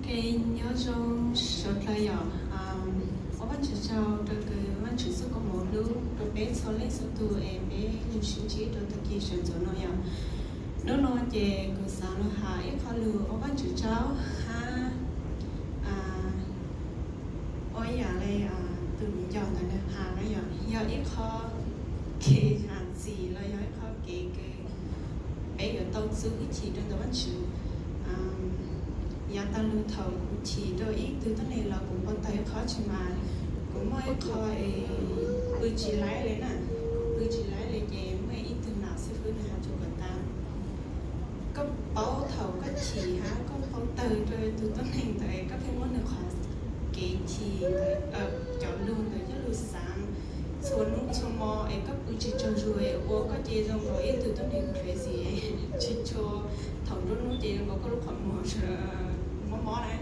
Nyob zoo sawv daws yom, ua Vajtswv tsaug rau kws Vajtswv txoj koob hmoov hlub rau peb txhua leej txhua tus es peb mus sib ntsib rau tag kis sawv ntxuav no yom. Hnub no ces kuv xav los has ib qho lus ua Vajtswv tsaug hab ua yam li tus niam yau ntawd nws has na yom, yog ib qho kev zam txim los yog ib qho kev kws peb yuav tau txuj hwj chim rau ntawm Vajtswv. Yav tag los thaum kuv chim rau ib tug tuab neeg los kuv npau taws ib qho tsi mas kuv muaj ib qho pw tsis laib li na, pw tsis laib li ces muaj ib tug nam xib fwb nws has rau kuv tas, koj paub thaum koj chim hab koj npau taws rau tus tuab neeg ntawd koj pheej muab nws qhov kev chim, cov lug ntawd coj lug xaav txhua hnub txhua hmo es koj pw tsis tsaug zug es ua koj ces zoo nkaus ib tug tuab neeg crazy, tsis tshua, thaum nruab hnub ces zoo nkaus koj lub qhov muag mob mob na.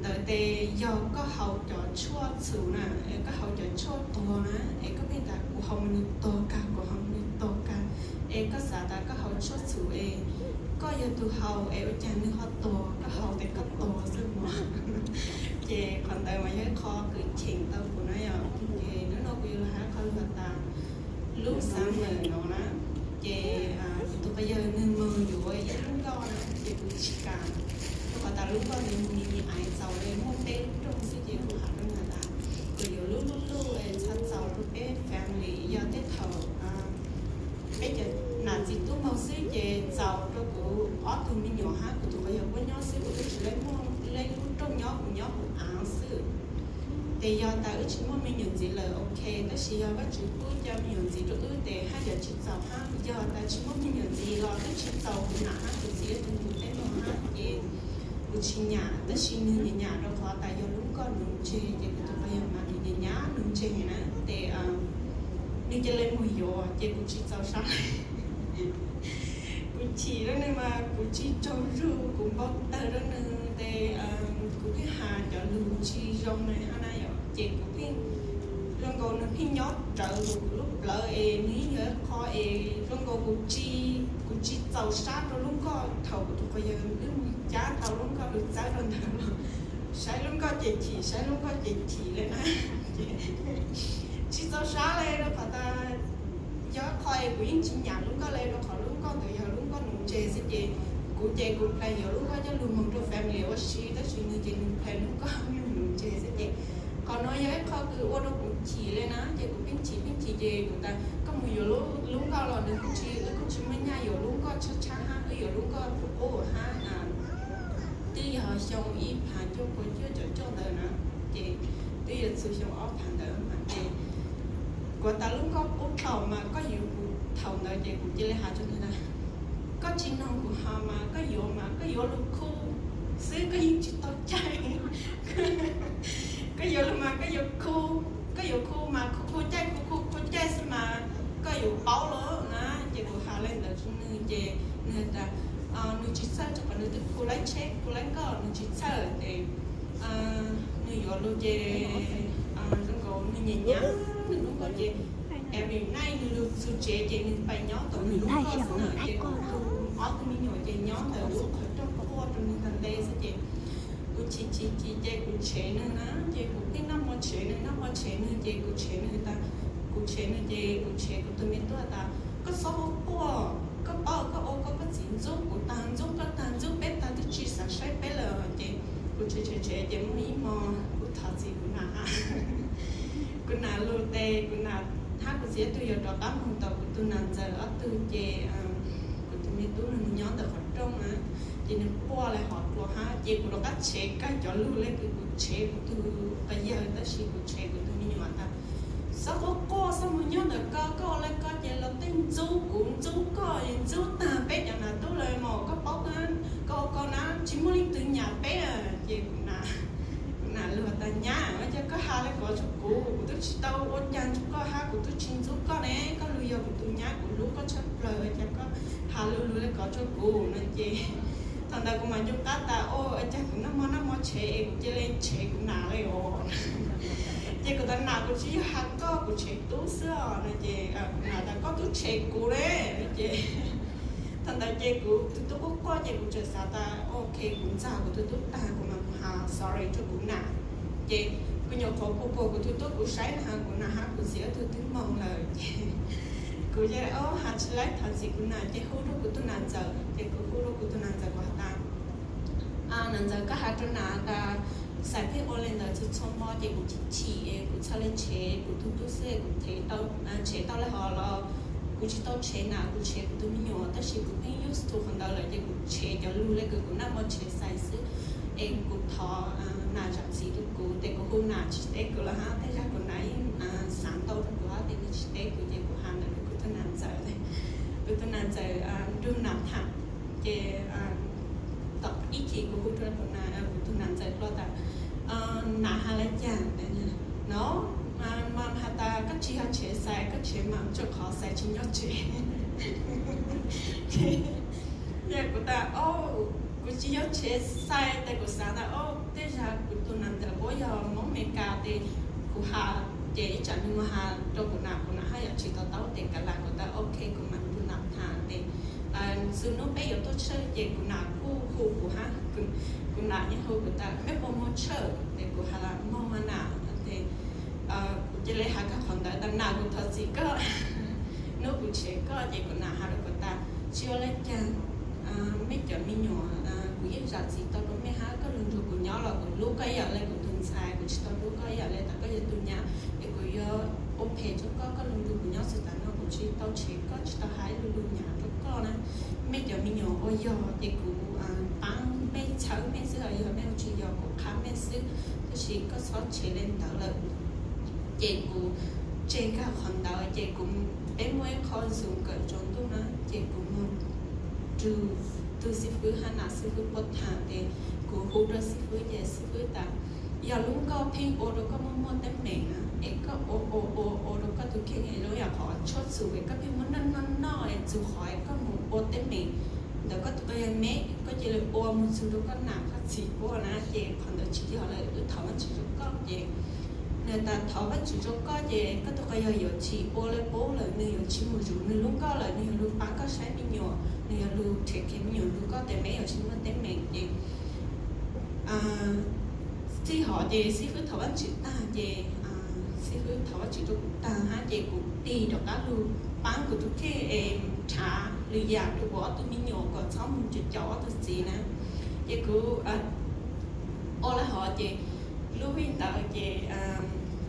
Ntawd tes yog koj haus cov tshuaj txhum na, es koj haus cov tshuaj tuag na, es koj pheej tas kuv haus mas nws tuag kag, kuv haus mas nws tuag kag, es koj xav tas koj haus tshuaj txhum es koj yog tus haus es ua cas nws ho tuag, koj haus tes koj tuag xwb mog. Ces qhov ntawd mas yog ib qho kws cheem tau kuv na yom. Ces hnub no kuv yuav los has qhov lug tas lub summer no na, ces kuv tus phooj ywg nws moog yuav ib lub nkoj na, ces kuv tsis kam, rau qhov tas lub nkoj ntawd nws me me ais txaus li muaj peb lub rooj xwb ces kuv has rau nws tas kuv yuav lub luj luj txhaj txaus rau peb family, yog tej thaum peb cov nam txiv tub npaug xwb ces txaus rau kuv ob tug me nyuam hab kuv tus phooj ywg puab nyob xwb, kuv twb tsis muaj lub rooj nyob, kuv nyob kuv av xwb. Ces yog tas wb tsis muaj me nyuam ntxiv lawm ok, tab sis yog Vajtswv pub cov me nyuam ntxiv rau wb tes haj yam tsis txaus hab. Yog tas tsis muaj me nyuam ntxiv los twb tsis txaus kuv nam hab kuv txiv tus mus teb no hab ces kuv tsis nyam, tab sis nws nyam nyam rau qhov tas yog lub nkoj nuv ntseg ces kuv tus phooj ywg mas nws nyam nyam nuv ntseg na, ces nws cia li mus yuav ces kuv tsis txaus sab. Kuv chim rau nws mas kuv tsis tsaug zug, kuv npau taws rau nws tes kuv pheej has cov lug tsis zoo na hab na yom, ces kuv pheej zoo nkaus nws pheej nyob rawv kuv lub plawv es nws yeej yog ib qho es zoo nkaus kuv tsis, kuv tsis txaus sab rau lub nkoj thaum kuv tus phooj ywg wb mus cab tau lub nkoj lug txawb rau ntawd los saib lub nkoj ces chim, saib lub nkoj ces chim li na. Tsis txaus sab li rau qhov tas yog ib qho es kuv yeej tsis nyam lub nkoj li rau qhov lub nkoj ntawd yog lub nkoj nuv ntseg xwb ces kuv ces kuv plan yuav lub nkoj coj lug moog rau family ua si, tab sis nws ces nws plan lub nkoj nuv ntseg xwb ces qhov no yog ib qho kws ua rau kuv chim li na, ces kuv pheej chim pheej chim ces kuv tas koj mus yuav lub nkoj los nws kuj tsis, wb kuj tsis muaj nyaj yuav lub nkoj tshab tshab hab, wb yuav lub nkoj qub qub hab. Twb yog xyoo ib phav cuaj pua cuaj caum cuaj ntawd na, ces twb yuav txug xyoo ob phav ntawd mas ces kuv tas lub nkoj qub dhau mas koj yuav kuv, thaum ntawd ces kuv cia li has rau nws tas koj tsis noog kuv has mas koj yuav mas koj yuav lug khu xwb, koj yeej tsis tau caij. Koj yuav lug mas koj yuav khu, koj yuav khu mas khu khu caij, khu khu khu caij xwb mas koj yuav paub lawm na. Ces kuv has li ntawd rau nws ces nws tas nws tsis txhawj rau qhov nws twb khu laib tsheb khu laib nkoj, nws tsis txhawj ces nws yuav lug ces zoo nkaus nws nyam nyam nws lub nkoj ces every night nws lug txug tsev ces nws pais nyob tom nws lub nkoj xwb na, ces kuv ob tug me nyuam ces nyob ntawm lub qhov rooj quaj rau nws tag nte xwb ces kuv chim chim chim ces kuv tshev nws na, ces kuv pheej noj mov tshev nws, noj mov tshev nws ces kuv tshev nws tas, kuv tshev nws ces kuv tshev kuv tus me tub tas koj txhob quaj, koj paub koj ua koj, koj txiv ntxub kuv tag, ntxub koj tag, ntxub peb tag, twb tsis xav saib peb lawm. Ces kuv tshev tshev tshev ces muaj ib hmo kuv thov txim kuv nam, kuv nam lug tes kuv nam hab kuv txiv tug yuav rov qab moog tom kuv tug nam ntxawm ob tug ces kuv tus me tub nws nyob ntawm qhov rooj na, ces nws quaj li hov dlua hab ces kuv rov qab tshev kag cov lug le kws kuv tshev kuv tug phooj ywg tab sis kuv tshev kuv tus me nyuam tas txhob quaj quaj, txhob moog nyob ntawm koj, koj ua le koj ces los tej ntxub kuv ntxub koj, ntxub tag peb cov nam tub lawm mas koj paub koj, koj ua koj na, tsis muaj leej twg nyam peb. Ces kuv nam, kuv nam lug tas nyab, ua cas koj has le kov rau kuv, kuv twb tsis tau ua cas rau koj hab, kuv twb tsis ntxub koj ne, koj lug yog kuv tus nyab, kuv hlub koj tshaj plaws, ua cas koj has lug lug le kov rau kuv no ces thaum ntawd kuv mam ncu qab tas ua cas kuv noj mov noj mov tshev es kuv cia li tshev kuv nam li os. Ces kuv tas nam, kuv tsis yog has koj, kuv tshev tub xwb os no ces kuv nam tas koj twb tshev kuv le no ces thaum ntawd ces kuv tus tub quaj quaj ces kuv txawm xav tas ok kuv ntxag kuv tus tub tag kuv mam sorry rau kuv nam. Ces kuv nyuam qhuav puag puag kuv tus tub kuv saib na, kuv nam hab kuv txiv ob tug twb moog lawm ces kuv cia li o has tsis laib thov txim kuv nam ces hu rau kuv tus nam ntxawm. Ces kuv hu rau kuv tus nam ntxawm kuv has tas, nam ntxawm koj has rau nam tas Xais pheej ua le ntawd txhua txhua mo ces kuv chim chim kuv txhaj le tshev kuv tus tub xwb, kuv tshev tau le hov los kuv tsis tau tshev nam, kuv tshev kuv tus me nyuam tab sis kuv pheej used to qhov ntawd lawm ces kuv tshev cov lug le kws kuv naj mo tshev Xais xwb. Es kuv thov nam zam txim rau kuv. Ces kuv hu nam tsis teb kuv los hab, tej zag kuv nam yeej xav ntau rau kuv hab ces nws tsis teb kuv ces kuv has ntawd rau kuv tus nam ntxawm. Kuv tus nam ntxawm nrug nam tham ces tom ib chim kuv hu rau kuv tus nam ntxawm hlo tas nam has le caag no, mas has tas koj tsis yog tshev Xais, koj tshev mam tsuj qhov Xais tsis nyob tsev. Yog kuv tas kuv tsis yog tshev Xais tes kuv xav tas tej zag kuv tus nam ntxawm puab yog Moob Amelikas tes kuv has ces ib tsam nws mus has rau kuv nam, kuv nam haj yam tsis to taub tes kav lam kuv tas ok kuv mam nrug nam tham tes txug nub peb yuav tuaj tshawj ces kuv nam kuj hu kuv hab, kuv nam yeej hu kuv tas mej puas moog tshawj tes kuv has tas moog mas nam tes kuv cia li has kag qhov ntawd tas nam kuv thov txim koj, nub kuv tshev koj ces kuv nam has rau kuv tas tsis ua le caag, mej cov me nyuam kuv yeej zam txim tau rau mej hab, koj lug nrug kuv nyob los kuv hlub koj ib yam le kuv tus ntxhais, kuv tsis tau hlub koj ib yam le tas koj yog tus nyab es kuv yuav ua phem rau koj, koj lug nrug kuv nyob txug tas no kuv tsis tau tshev koj, tsis tau has ib lu lug nyam rau koj na. Mej cov me nyuam ua yog ces kuv paab mej txhawb mej xwb, yog mej ua tsis yog kuv qha mej xwb, tab sis koj txhob tshev le ntawd lawm. Ces kuv tseg kag qhov ntawd ces kuv, peb muaj ib qho Zoom kawm tsaus ntuj na ces kuv moog rug tug xib fwb hab nam xib fwb puab tham tes kuv hu rau xib fwb ces xib fwb tas yog lub nkoj pheej ua rau koj muaj muaj teeb meem na es koj ua ua ua ua rau koj tus kheej es lub yam qhov tshuaj txug es koj pheej muab noj noj noj es txug qhov es koj moog ua teeb meem ntawm koj tus qau yog me, koj cia li ua moog txug rau koj nam koj txiv puab na ces qhov ntawd tsis yog lawm, wb thov Vaajtswv rau koj ces nws tas thov Vaajtswv rau koj ces koj tus qau yog yuav tsis ua le puab lawm, nws yuav tsis moog zuv nws lub nkoj lawm, nws yuav lug paab koj saib me nyuam, nws yuav lug tshev khev me nyuam rau koj tes me yuav tsis muaj teeb meem ces txij hov ces xib fwb thov Vaajtswv taag ces xib fwb thov Vaajtswv rau kuv taag hab ces kuv tig rov qab lug paab kuv tus kheej es nrhav lwm yam rau kuv ob tug me nyuam kom txhob moog caum caum ob tug txiv na. Ces kuv ua le hov ces lub vij ntawd ces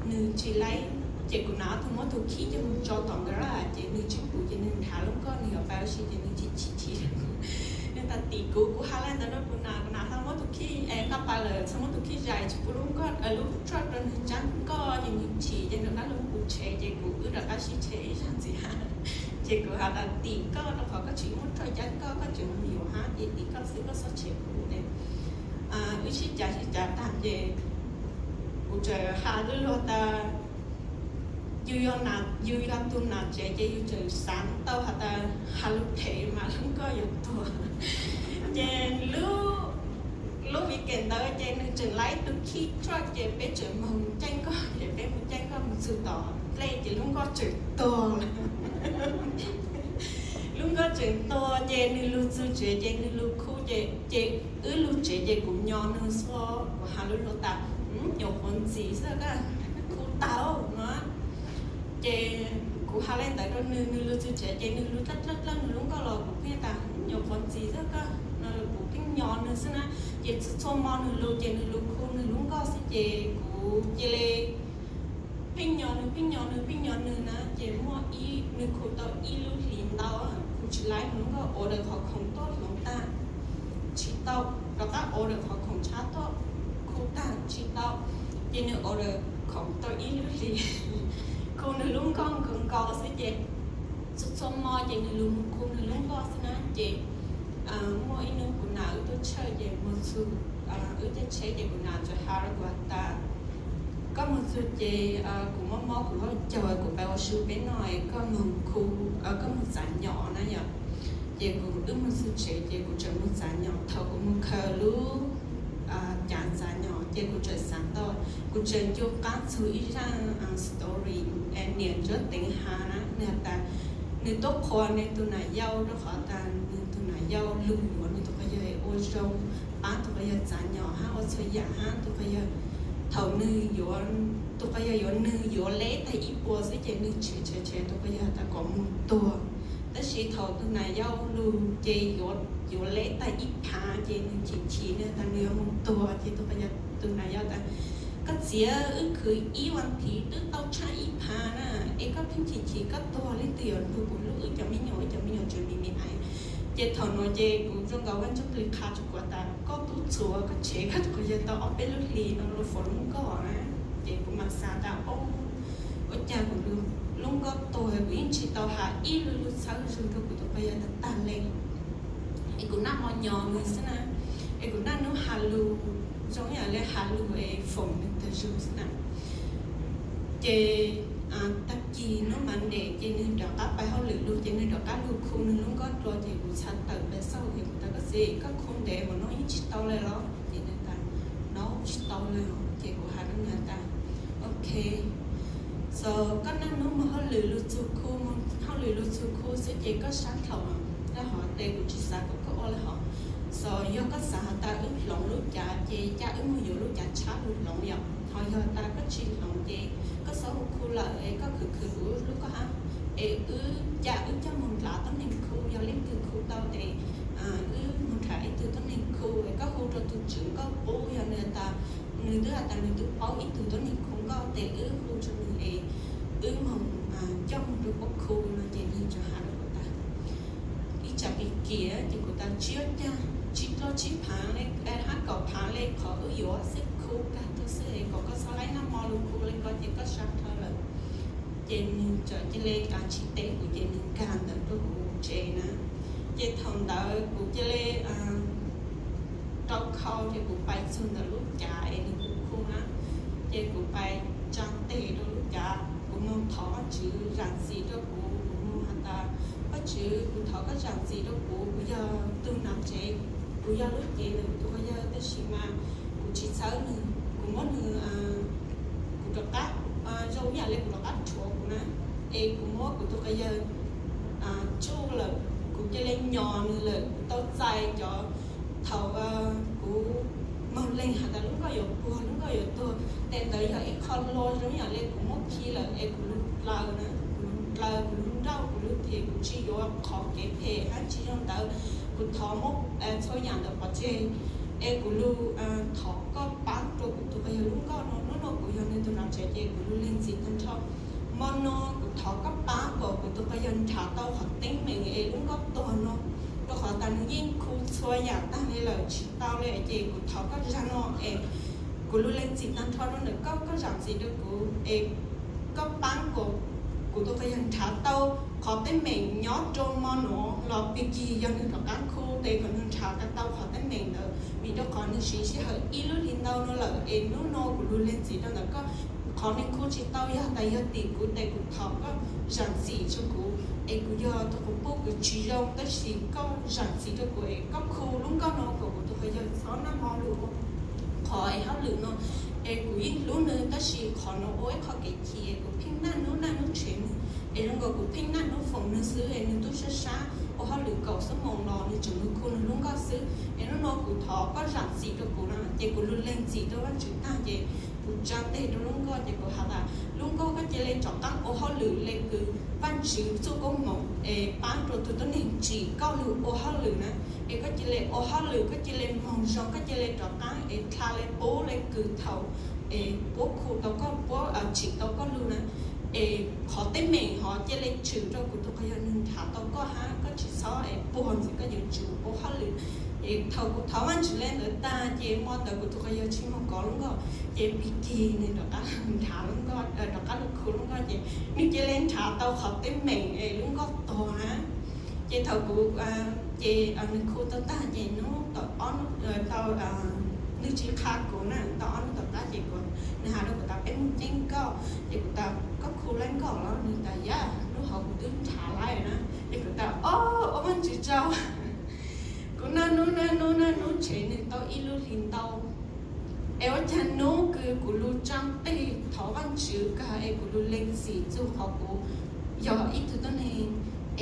nws tsis laib, ces kuv nam ob tug muab tug khib coj moog tso tom garage ces nws tsis pum ces nws nrhav lub nkoj nws yuav pais ua si ces nws tsis chim chim. Nws tas tim kuv, kuv has le ntawd rau kuv nam, kuv nam txhob muab tug khib, nqaj pais lawm txhob muab tug khib zais, tsis pub lub nkoj, lub truck rau nws tsab nkoj ces nws chim ces nws rov qab lug kuv tshev ces kuv wb rov qab sib tshev ib zag ntxiv hab. Ces kuv has tas tim koj rau qhov koj tsis muab truck tsab nkoj, koj tseem mus yuav hab ces tim koj xwb, koj txhob tshev kuv. Wb sib cav sib cav taag ces kuv txawm has lug lug tas yus yog tug nam tsev ces yus tseem xav tau has tas has lug phem mas lub nkoj yuav tuag. Ces lub weekend ntawd ces nws tseem laib tug khib truck ces peb tseem moog caij nkoj ces peb mus caij nkoj mus txug tom dlej ces lub nkoj tseem tuag lawm. Lub nkoj tseem tuag ces nws lug txug tsev ces nws lug khu ces, ces wb lug tsev ces kuv nyo nws xwb, kuv has lug lug tas nyuam qhuav ntxiv xwb koj, khu tau no. Ces kuv has le ntawd rau nws, nws lug txug tsev ces nws lug dlawb dlawb dlawb nws lub nkoj los kuv pheej tas nyuam qhuav ntxiv xwb koj no, kuv pheej nyo nws xwb na. Ces txhua txhua mo nws lug ces nws lug khu nws lub nkoj xwb ces kuv cia li pheej nyo nws, pheej nyo nws, pheej nyo nws na. Ces muaj ib, nws khu tau ib lub hlis ntau, khu tsis laib nws lub nkoj, order qhov khoom tuaj hloov tag tsis tau, rov qab order qhov khoom tshab tuaj khu tag tsis tau. Ces nws order khoom tau ib lub hlis, khu nws lub nkoj nkaus nkaus xwb ces txhua txhua mo ces nws lug mus khu nws lub nkoj xwb na. Ces muaj ib hnub kuv nam wb tuaj tshawj ces mus txug wb tej tsheb ces kuv nam txawm has rau kuv tas koj mus txug ces kuv mob mob kuv huab caug, kuv pab ua su peb noj es koj mus khu, koj mus txav nyom na yom. Ces kuv wb mus txug tsev ces kuv tseem mus txav nyom, thaum kuv mus khaws lub cav txav nyom ces kuv tseem xav tau, kuv tseem ncu qaab txug ib zaaj story es niam Ntsuab Teev has na, nws has tas nws tuaj qhuas nws tus nam yau rau qhov tas nws tus nam yau lug yuav nws tus qau yawg ua zoo, pab tus quas yawg txav nyom hab ua txhua yam hab tus quas yawg, thaum nws yuav, tus quas yawg yuav, nws yuav leb tag ib puas xwb ces nws tshem tshem tshem tus quas yawg tas kom moog tuag. Tab sis thaum tus nam yau lug ces yuav leb tag ib phav ces nws chim chim nws tas nws yuav moog tuag ces tus quas yawg, tus nam yau tas, koj txiv, wb khwv ib vas thiv twb tau tshaj ib phav na, es koj pheej chim chim koj tuag, leej twg yuav lug kuv hlub wb cov me nyuam, wb cov me nyuam tseem me me ais. Ces thaum nuav ces kuv zoo nkaus Vaajtswv qha rua kuv tas koj tub txuas koj tshem koj tus quas yawg tau ob peb lub hlis no lug foom lub nkoj na. Ces kuv mam xav tas, ua cas kuv lub nkoj tuag kuv yeej tsis tau has ib lub lug txhawb zug rua kuv tus quas yawg tag tag le. Es kuv naj mo nyo nws xwb na, es kuv naj nub has lug zoo yam le has lug es foom nws tag zug xwb na. Ces tag kis nub Monday ces nws rov qab pais hauj lwm lug ces nws rov qab lug khu nws lub nkoj dlua ces kuv txhad tawm pais xauj ces kuv tas, koj txiv, koj khu ntev mas no yeej tsis tau le los? Ces nws tas, no tsis tau le. Ces kuv has rua nws tas, ok, so koj naj nub moog hauj lwm lug txug khu, moog hauj lwm lug txug khu xwb ces koj sab dhau, yog hov tes kuv tsis xav kom koj ua le hov. So yog koj xav has tas wb hloov lub cav ces ca wb moog yuav lub cav tshab lug hloov yom, ho yog tas koj tsis hloov ces koj txhob ua khu lawm es koj khwv khwv kuv lub koj hab, es wb ca wb coj moog nrhav tuab neeg khu, yog leej twg khu tau tes wb moog nrhav ib tug tuab neeg khu es koj hu rua tug tswv nkoj qub, yog nws tas, nws twb has tas nws twb paub ib tug tuab neeg khu nkoj tes wb hu rua nws es wb moog coj moog rua puab khu no. Ces nws tsuas has rua kuv tas, ib tsam kiv kiv ces kuv tas, tsis ua caag, tsis dlua tsib phav le hab kaum phav le, qhov wb yuav xwb, khu kag rua xwb es kom koj txhob laib naj mo lug khu le ko ces koj sab dhau lawm. Ces nws txawm cia le tsis teb kuv ces nws nkag ntawm rua kuv tsev na. Ces thaum ntawd kuv cia le rau khau ces kuv pais txug ntawm lub cav es nws khu khu na. Ces kuv pais tsaa tes rau lub cav, kuv moog thov Vaajtswv zaam txim rua kuv, kuv moog has tas, Vaajtswv, kuv thov koj zaam txim rua kuv, kuv yog tug nam tsev, kuv yog lub cev ntawm kuv tus quas yawg, tab sis mas kuv tsis txhawb nws, kuv muab nws, kuv rov qab, zoo ib yam le kuv rov qab rhuav kuv na, es kuv muab kuv tus quas yawg tsuj lawm, kuv cia le nyo nws lawm, kuv tau txais cov, thaum kuv moog leeg has tas lub nkoj yuav puag, lub nkoj yuav tuag, tes ntawd yog ib qho hlo zoo ib yam le kuv muab khi lawm es kuv lug dlaws na, kuv lug dlaws, kuv lug nrauj, kuv lug them, kuv tsis yuav qhov kev phem hab tsis zoo ntawd, kuv thov muab txhua yam ntawd pov tseg, es kuv lug thov koj paab rua kuv tus quas yawg lub nkoj no, hnub no kuv yog nws tus nam tsev ces kuv lug leeg txim tag nrho. Mo no kuv thov koj paab kom kuv tus quas yawg nrhav tau qhov teeb meem es lub nkoj tuag no, rua qhov tas nws yeej khu txhua yam taag le lawm tsis tau le, ces kuv thov koj zag no es kuv lug leeg txim tag nrho rua ntawm koj, koj zaam txim rua kuv es koj paab kom kuv tus quas yawg nrhav tau qhov teeb meem nyob rua mo no los pig kig yog nws rov qab khu tes kom nws nrhav tau qhov teeb meem ntawd, vim rua qhov nws siv sij hawm ib lub hli ntau no lawm es hnub no kuv lug leeg txim rua ntawm koj. Qhov nws khu tsis tau yog tas yog tim kuv tes kuv thov koj zaam txim rua kuv es kuv yog tus quas puj kuv tsis zoo, tab sis koj zaam txim rua kuv es koj khu lub nkoj no kom kuv tus quas yawg txhob naj mo lug ua qhov es hauj lwm no, es kuv yeej hlub nws tab sis qhov no ua ib qho kev chim es kuv pheej naj nub naj nub tshev nws, es zoo nkaus kuv pheej naj nub foom nws xwb es nws tub sab sab ua hauj lwm kaum xuab moos los nws tseem lug khu nws lub nkoj xwb. Es hnub no kuv thov koj zaam txim rua kuv na, ces kuv lug leeg txim rua Vaajtswv taag ces kuv tsaa tes rua lub nkoj ces kuv has tas, lub nkoj, koj cia le rov qaab ua hauj lwm le kws Vaajtswv txuj koob moov es paab rua tug tuab neeg tsim koj lug ua hauj lwm na, es koj cia le ua hauj lwm, koj cia le moog zoo, koj cia le rov qaab es dlha le pub le kws thaum es puab khu tau koj, puab tsim tau koj lug na, es qhov teeb meem hov cia le tshwm rua kuv tus quas yawg, nws nrhav tau koj hab koj tsis txhob es puag ntxiv koj yuav tsum ua hauj lwm. Es thaum kuv thov Vaajtswv le ntawd taag ces mo ntawd kuv tus quas yawg tsis moog kov lub nkoj, ces pig kig nws rov qaab nrhav lub nkoj, rov qaab lug khu lub nkoj ces nws cia le nrhav tau qhov teeb meem es lub nkoj tuag na. Ces thaum kuv, ces nws khu tau taag ces nub, tau, nws tsis qha kuv na, tau ob nub tom qab ces kuv, nws has rua kuv tas peb moog ceeb nkoj, ces kuv tas koj khu lawm nkoj los? Nws tas yog, nub hov kuv twb nrhav lawm na. Ces kuv tas o, ua Vaajtswv tsaug. Kuv naj nub naj nub naj nub tshev nws tau ib lub hli ntau. Es ua caag nub kws kuv lug tsaa tes thov Vaajtswv kag es kuv lug leeg txim txug qhov kuv yog ib tug tuab neeg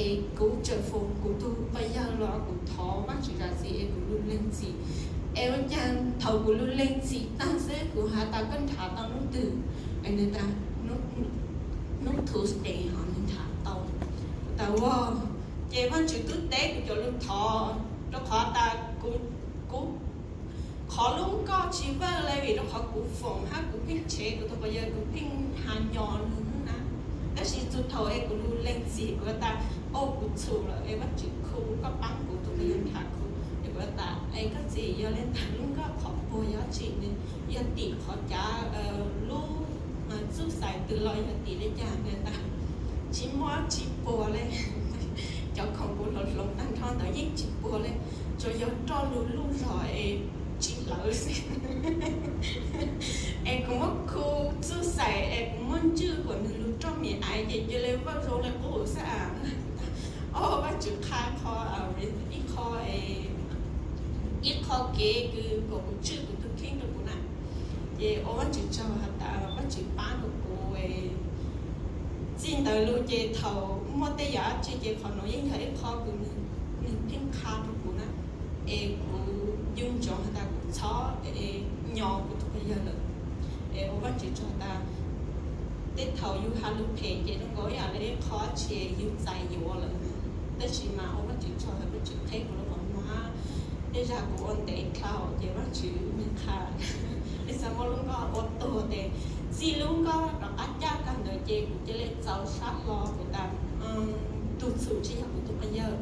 es kuv tseem foom kuv tug quas yawg los kuv thov Vaajtswv zam txim es kuv lug leeg txim Es ua cas thaum kuv lug lees txim taag xwb kuv has tas koj nrhav tau hnub twg? Es nwg tas hnub Tuesday hov nwg nrhav tau. Kuv tas ua, ces Vaajtswv tub teb kuv cov lug thov, rua qhov tas kuv, kuv qhov lub nkoj tsis vwj le vim rua qhov kuv foom hab kuv pheej tshev kuv tug quas yawg, kuv pheej has nyos nwg na. Tab sis txug thaum es kuv lug lees txim kuv tas, o, kuv txhum lawm es Vaajtswv khu, koj paab kuv tug quas yawg nrhav khu. Es kuv tas es koj txiv, yog le ntawd lub nkoj qhov puag yog dlaab tsi? Nwg yog tim qhov cav lub txuj xais twg los yog tim le caag? Nwg tas tsis muaj dlaab tsi puag le, cov khoom kuv hloov hloov taag nrho ntawd yeej tsis puag le, tsuas yog roj lug luj zog es tsis hlawv xwb. Es kuv muab khu txuj xais es kuv muab ntswj kuas nwg lug roj mim aiv ces ca le vwj zoo le qub xwb a. O, Vaajtswv qha qhov, ib qho, ib qho kev kws kom kuv tswj kuv tug kheej rua kuv na. Ces ua Vaajtswv tsaug has tas Vaajtswv paab rua kuv. Txij ntawd lug ces thaum muaj tej yam dlaab tsi ces qhov nuav yeej yog ib qho kws nwg pheej qha rua kuv na. Es kuv nco ntsoov has tas kuv txhob nyos kuv tug quas yawg lawm. Es ua Vaajtswv tsaug tas tej thaum yug has lug phem ces zoo nkaus ib yam le ib qho dlaab tsi yug txais yuav lawm. Tab sis mas ua Vaajtswv tsaug has Vaajtswv qheb kuv lub qhov muag hab tej zag kuv ua ntev dlhau ces Vaajtswv nwg qha. Ib txha muab lub nkoj ua tuag tes txij lub nkoj rov qab caj kag ntawd ces kuv ca le txaus sab hlo kuv tas tug txhum tsis yog kuv tug quas yawg.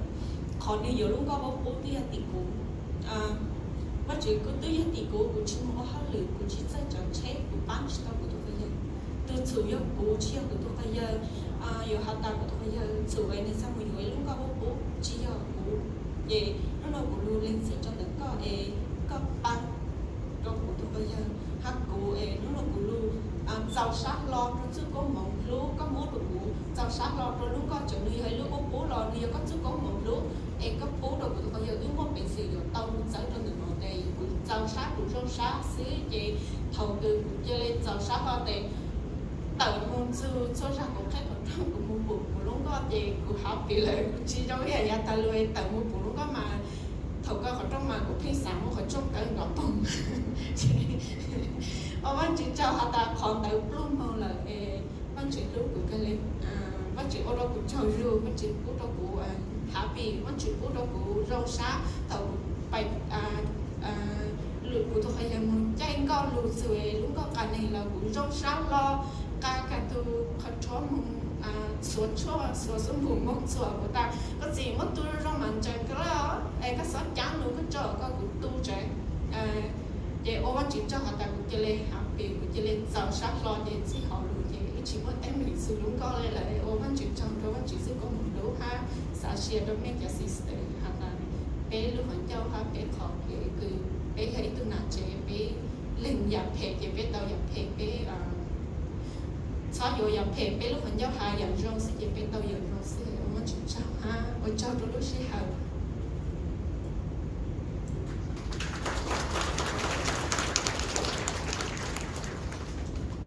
Qhov nwg yuav lub nkoj puab qub twb yog tim kuv. Vaajtswv kuj twb yog tim kuv, kuv tsis moog ua hauj lwm, kuv tsis txawj tsav tsheb, kuv paab tsis tau kuv tug quas yawg. Tug txhum yog kuv tsis yog kuv tug quas yawg. Yuav has tas kuv tug quas yawg txhum es nwg txhaj moog yuav ib lub nkoj puab qub tsis yog kuv. Ces nub nua kuv lug lees txim rua ntawm koj es koj paab rua kuv tug quas yawg hab kuv es nub nua kuv lug txaus sab hlo rua txuj koob moov lub koj muab rua kuv, txaus sab hlo rua lub nkoj tseem nwg yog ib lub puab qub los nwg yog koj txuj koob moov lub es koj pub rua kuv tug quas yawg. Wb muaj peev xwm yuav tau lug txawv rua ntawm no tes kuv txaus sab, kuv zoo sab xwb ces thaum kws kuv ca le txaus sab hlo tes tawm moog txug txhua zag kuv qheb qhov rooj kuv moog pum kuv lub nkoj ces kuv happy lawm. Kuv tsis zoo ib yam yav taag lug tawm moog pum lub nkoj mas thaum kawg qhov rooj mas kuv pheej xaav muab qhov rooj kawg nrov poog. Ua Vaajtswv tsaug has tas qhov ntawd pluag moog lawm es Vaajtswv hlub kuv kawg le. Vaajtswv ua rua kuv tsaug zug, Vaajtswv pub rua kuv happy, Vaajtswv pub rua kuv zoo sab thaum kuv pais, kuv tug quas yawg moog caij nkoj lug txug lub nkoj qas neeg los kuv zoo sab hlo, nqa kag tug qhov tshov moog xuav tshuaj, xuav xuab moog moog txuas. Kuv tas koj txiv, muab tu zoo zoo mas ntsees koj lawm es koj xob caab lug koj tso koj, kuv tu tsev. Ces ua Vaajtswv tsaug has tas kuv ca le happy, kuv ca le txaus sab hlo ces txij hauv lug ces wb tsis muaj teeb meem txug lub nkoj le lawm. Ua Vaajtswv tsaug rua Vaajtswv txuj koob moov lub hab xav share rua mej cov sister has tas peb lub qhov ncauj hab peb qhov kev kws peb yog ib tug nam tsev, peb lees yam phem ces peb tau yam phem, peb txhob yuav yam phem, peb lub qhov ncauj has yam zoo xwb ces peb tau yam zoo xwb. Ua Vaajtswv tsaug hab ua tsaug rua lub sij hawm.